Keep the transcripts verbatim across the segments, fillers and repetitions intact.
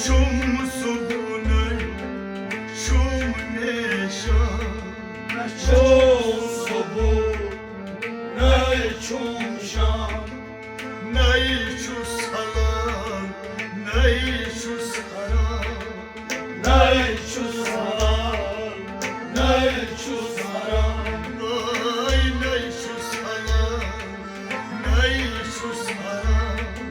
چھُم صبحُن، چھُم مےٚ شام۔ نہ چھُم صبحُن، نہ چھُم شام۔ نہ چھُس حلال، نہ چھُس حرام۔ نہ چھُس حلال، نہ چھُس حرام۔ نہ چھُس حلال، نہ چھُس حرام۔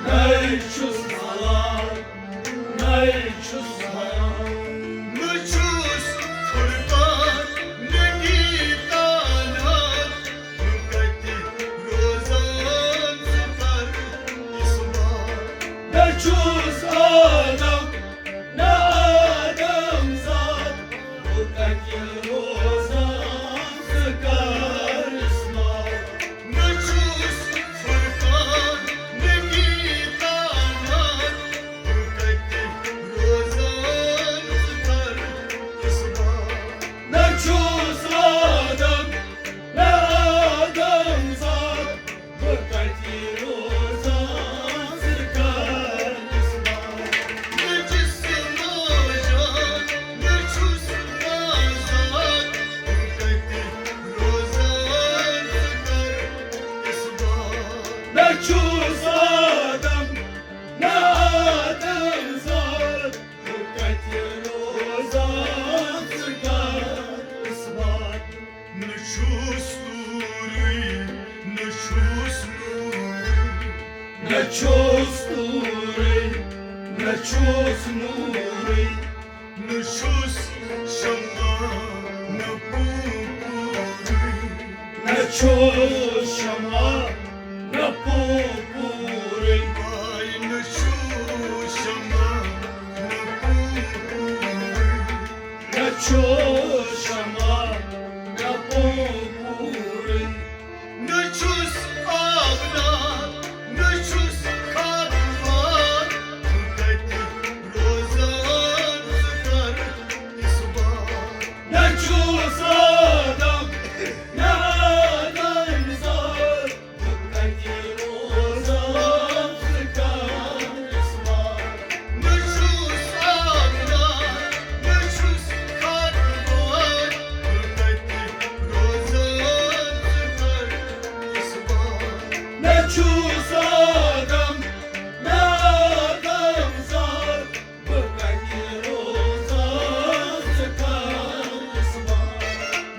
نہ چھُس حلال، نہ چھُس حرام۔ نہ چھُس فرقان، نہ گیٖتان حق، بہٕ کتہِ روزان ژٕ کر اِثبات۔ نہ چھُس آدم، نہ آدم زاد، بہٕ کتہِ روزان ژٕ کر اِثبات۔ نہ چھُس فرقان، نہ گیٖتان حق، بہٕ کتہِ روزان ژٕ کر اِثبات۔ نہ چھُس آدم، نہ آدم زاد، بہٕ کتہِ روزان ژٕ کر اِثبات۔ نہ چھُس نوجوان، نہ چھُس آزاد، بہٕ کتہِ روزان ژٕ کر اِثبات۔ نہ چھُس آدم، نہ آدم زاد، بہٕ کتہِ روزان ژٕ کر اِثبات۔ نہ چھُس توٗرٕے، نہ چھُس نوٗرٕے۔ نہ چھُس توٗرٕے، نہ چھُس نوٗرٕے۔ نہ چھُس شمع، نہ پوٗپوٗرٕے۔ نہ چھُس شمع، نہ پوٗپوٗرٕے۔ آے نہ چھُس شمع، نہ پوٗپوٗرٕے۔ نہ چھُس شمع، نہ پوٗپوٗرٕے۔ نہ چھُس آبدار، نہ چھُس خاکوار، بہٕ کتہِ روزان ژٕ کر اِثبات۔ نہ چھُس آدم، نہ آدم زاد، بہٕ کتہِ روزان ژٕ کر اِثبات۔ نہ چھُس آبدار، نہ چھُس خاکوار، بہٕ کتہِ روزان ژٕ کر اِثبات۔ نہ چھُس آدم، نہ آدم زاد، بہٕ کتہِ روزان ژٕ کر اِثبات۔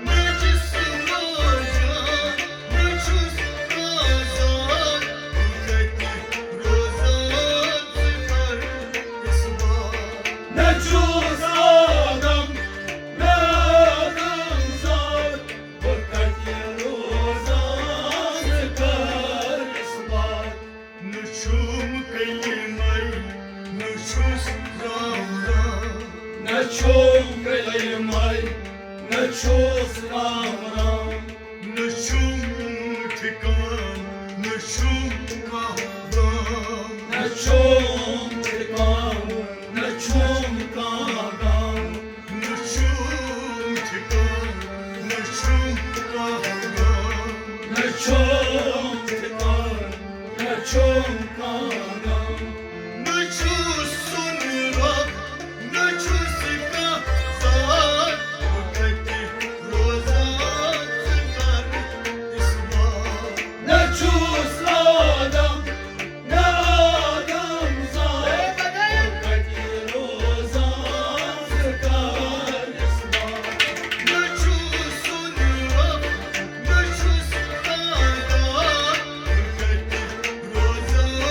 نہ چھُس روزان، نہ چھُس آزاد، بہٕ کتہِ روزان ژٕ کر اِثبات۔ نہ چھُس آدم، نہ آدم زاد، بہٕ کتہِ روزان ژٕ کر اِثبات۔ نہ چھُم کلمے، نہ چھُس رام رام۔ نہ چھُم کلمے، نہ چھُس رام رام۔ نہ چھُم ٹھکان، نہ چھُم کانٛہہ غم۔ نہ چھُم ٹھکان، نہ چھُم کانٛہہ غم۔ نہ چھُم ٹھکان، نہ چھُم کانٛہہ غم۔ نہ چھُم ٹھکان، نہ چھُم کانٛہہ غم۔ نہ چھُس سُن رۄخ، نہ چھُس کانٛہہ ذات، بہٕ کتہِ روزان ژٕ کر اِثبات۔ نہ چھُس آدم، نہ آدم زاد، بہٕ کتہِ روزان ژٕ کر اِثبات۔ نہ چھُس سُن رۄخ، نہ چھُس کانٛہہ ذات، بہٕ کتہِ روزان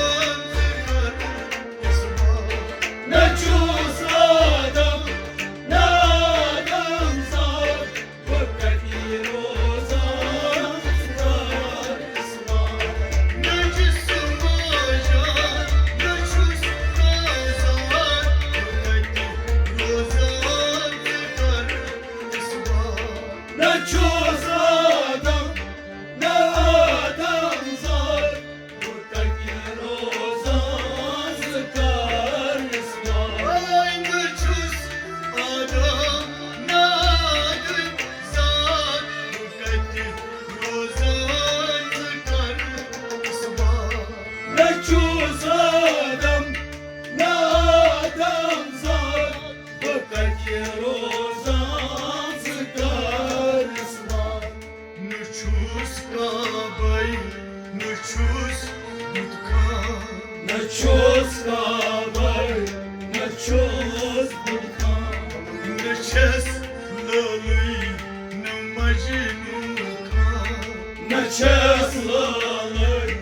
نہ چھُس کاوَر، نہ چھُس بُلکھان، نہ چھَس لٲلٕے، نہ مجنوٗن کانٛہہ۔ نہ چھَس لٲلٕے،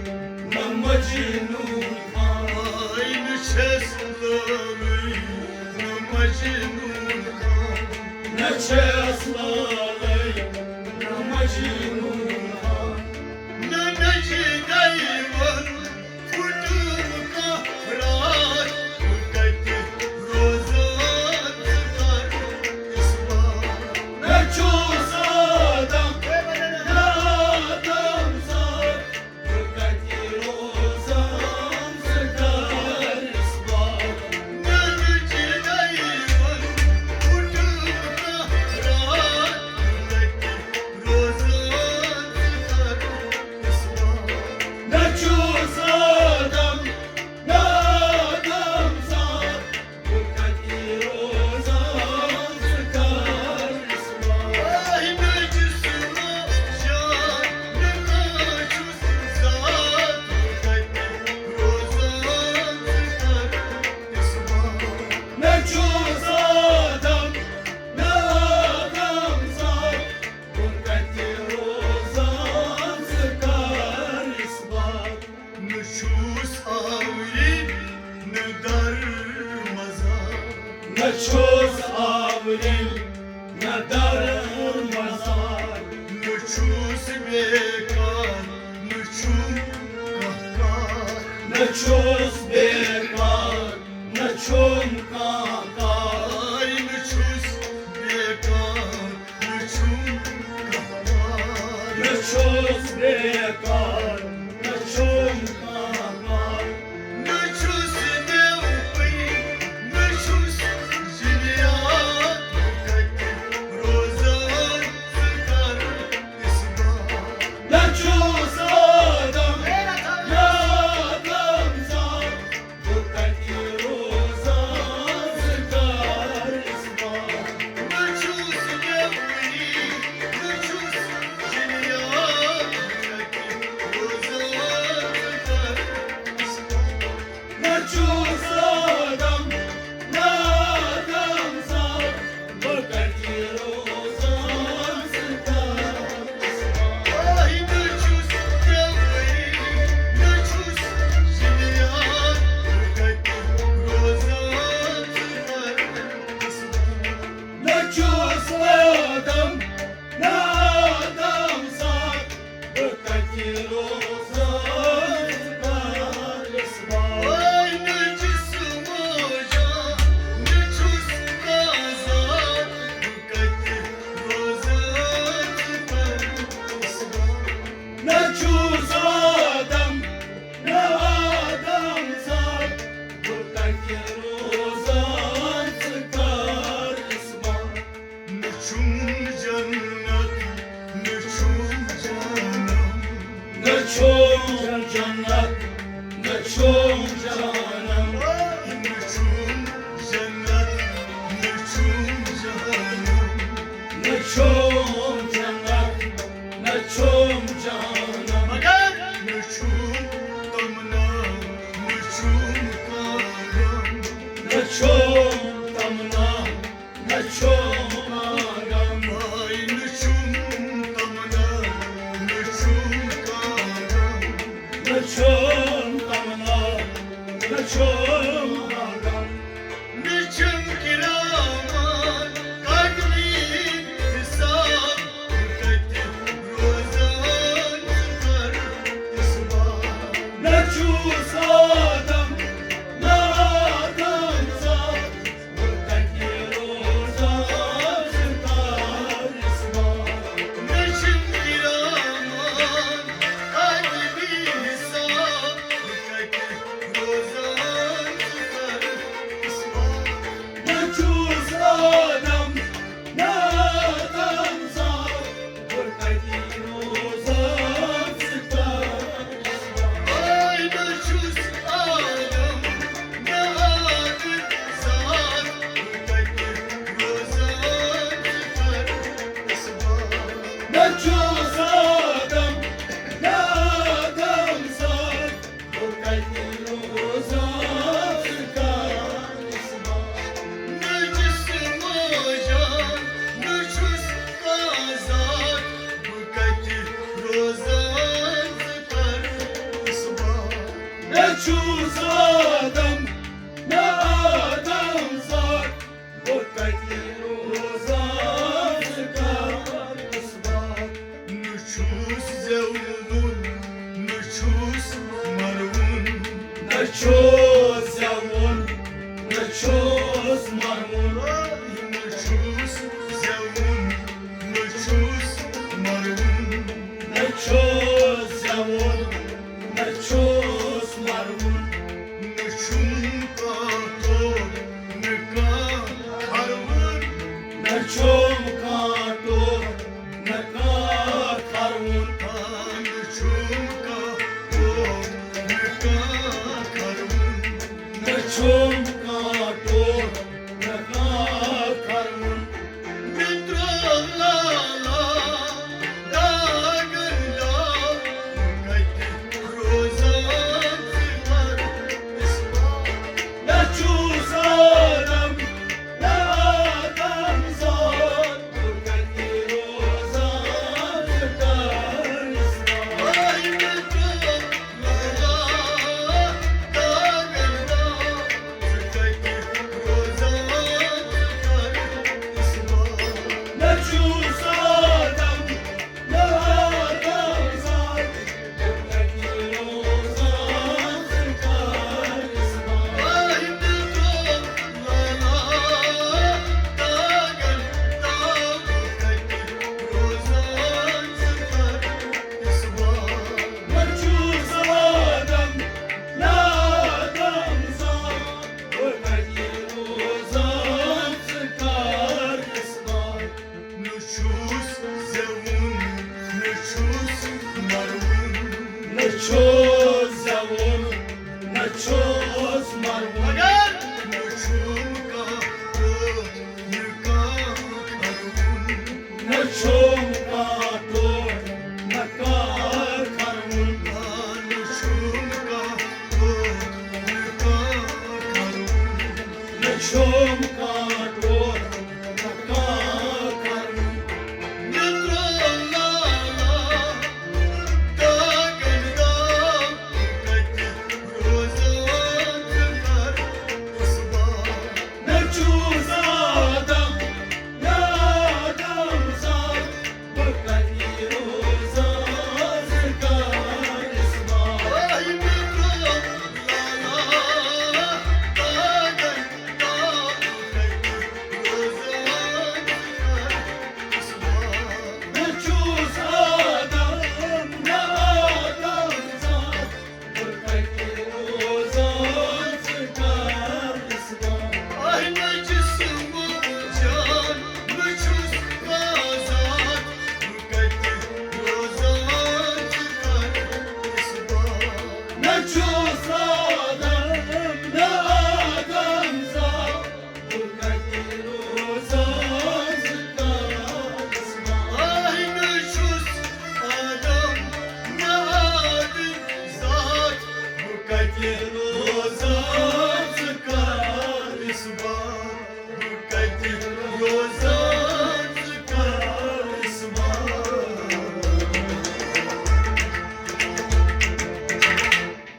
نہ مجنوٗن کانٛہہ۔ نہ چھَس لٲلٕے، نہ مجنوٗن کانٛہہ۔ نہ چھَس لٲلٕے، نہ مجنوٗن کانٛہہ۔ نہ نجہِ دَیوَن پھُٹُم کانٛہہ راتھ، بہٕ کَتہِ روزان ژٕ کَر اِسبات۔ نہ چھُس آدم، نہ آدم زاد، بہٕ کَتہِ روزان ژٕ کَر اِسبات۔ نہ نجہِ دَیوَن پھُٹُم کانٛہہ راتھ، بہٕ کَتہِ روزان ژٕ کَر اِسبات۔ نہ چھُس آدم، نہ آدم زاد، بہٕ کَتہِ روزان ژٕ کَر اِسبات۔ آے نہ جسم جان، نہ کانٛہہ چھُس ذات، بہٕ کَتہِ روزان ژٕ کَر اِسبات۔ نہ چھُس آدم، نہ آدم زاد، بہٕ کَتہِ روزان ژٕ کَر اِسبات۔ نہ چھُس آورٮ۪ن، نہ دَرمَزار۔ نہ چھُس آورٮ۪ن، نہ دَرمَزار۔ نہ چھُس بیکار، نہ چھُم کانٛہہ کار۔ نہ چھُس بیکار، نہ چھُم کانٛہہ کار۔ نہ چھُس بیکار، نہ چھُم کانٛہہ کار۔ نہ چھُس بیکار، نہ چھُم کانٛہہ کار۔ نہ چھُس نیوپٕے، نہ چھُس جِنیات، بہٕ کَتہِ روزان ژٕ کَر اِسبات۔ نہ چھُس آدم، نہ آدم زاد، بہٕ کَتہِ روزان ژٕ کَر اِسبات۔ نہ چھُس نیوپٕے، نہ چھُس جِنیات، بہٕ کَتہِ روزان ژٕ کَر اِسبات۔ نہ چھُس آدم، نہ آدم زاد، بہٕ کَتہِ روزان ژٕ کَر اِسبات۔ آے نہ چھُس نیوپٕے، نہ چھُس جِنیات، بہٕ کَتہِ روزان ژٕ کَر اِسبات۔ نہ چھُس آدم، نہ آدم زاد، بہٕ کَتہِ روزان ژٕ کَر اِسبات۔ آے نہ جسم جان، نہ چھُس آزاد، بہٕ کَتہِ روزان ژٕ کَر اِسبات۔ نہ چھُس آدم، نہ آدم زاد، بہٕ کَتہِ روزان ژٕ کَر اِسبات۔ نہ چھُم جنت، نہ چھُم جہنم۔ نہ چھُم جنت، نہ چھُم جہنم۔ نہ چھُم جنت، نہ چھُم جہنم۔ نہ چھُم جنت، نہ چھُم جہنم۔ مگر نہ چھُم تمنا، نہ چھُم کانٛہہ غم۔ نہ چھُم تمنا، نہ چھُم کانٛہہ غم۔ آے نہ چھُم تمنا، نہ چھُم کانٛہہ غم۔ نہ چھُم تمنا، نہ چھُم کانٛہہ غم۔ نہ چھُم کِرامن کاتبیٖن حِساب، بہٕ کَتہِ روزان ژٕ کَر اِسبات۔ نہ چھُس آدم، نہ آدم زاد، بہٕ کَتہِ روزان ژٕ کَر اِسبات۔ نہ چھُم کِرامن کاتبیٖن حِساب، بہٕ کَتہِ روزان ژٕ چھُس مرُن، نہ چھُس زٮ۪وُن، نہ چھُس مرُن، نہ چھُس زٮ۪وُن، نہ چھُس مرُن۔ نہ چھُم کانٛہہ ٹوٹھ، نہ کانٛہہ کھرٕوُن۔ نہ چھُم کانٛہہ ٹوٹھ، نہ کانٛہہ کھرٕوُن۔ نہ چھُم کانٛہہ ٹوٹھ، نہ کانٛہہ کھرٕوُن۔ نہ چھُم کانٛہہ ٹوٹھ، نہ کانٛہہ کھرٕوُن۔ مےٚ ترٛوو لالا داغن داغ، کتہِ روزان ژٕ کر اِسلام؟ نہ چھُس آدم، نہ آدم زاد، بہٕ کتہِ روزان ژٕ کر اِسلام؟ آے مےٚ ترٛوو نہ چھُس زٮ۪وُن، نہ چھُس مَرُن۔ نہ چھُس زٮ۪وُن، نہ چھُس مَرُن۔ مگر نہ چھُم کانٛہہ ٹوٹھ، نہ کانٛہہ کھرٕوُن۔ نہ چھُم کانٛہہ ٹوٹھ، نہ کانٛہہ کھرٕوُن۔ آ، نہ چھُم کانٛہہ ٹوٹھ، نہ کانٛہہ کھرٕوُن۔ نہ چھُم کانٛہہ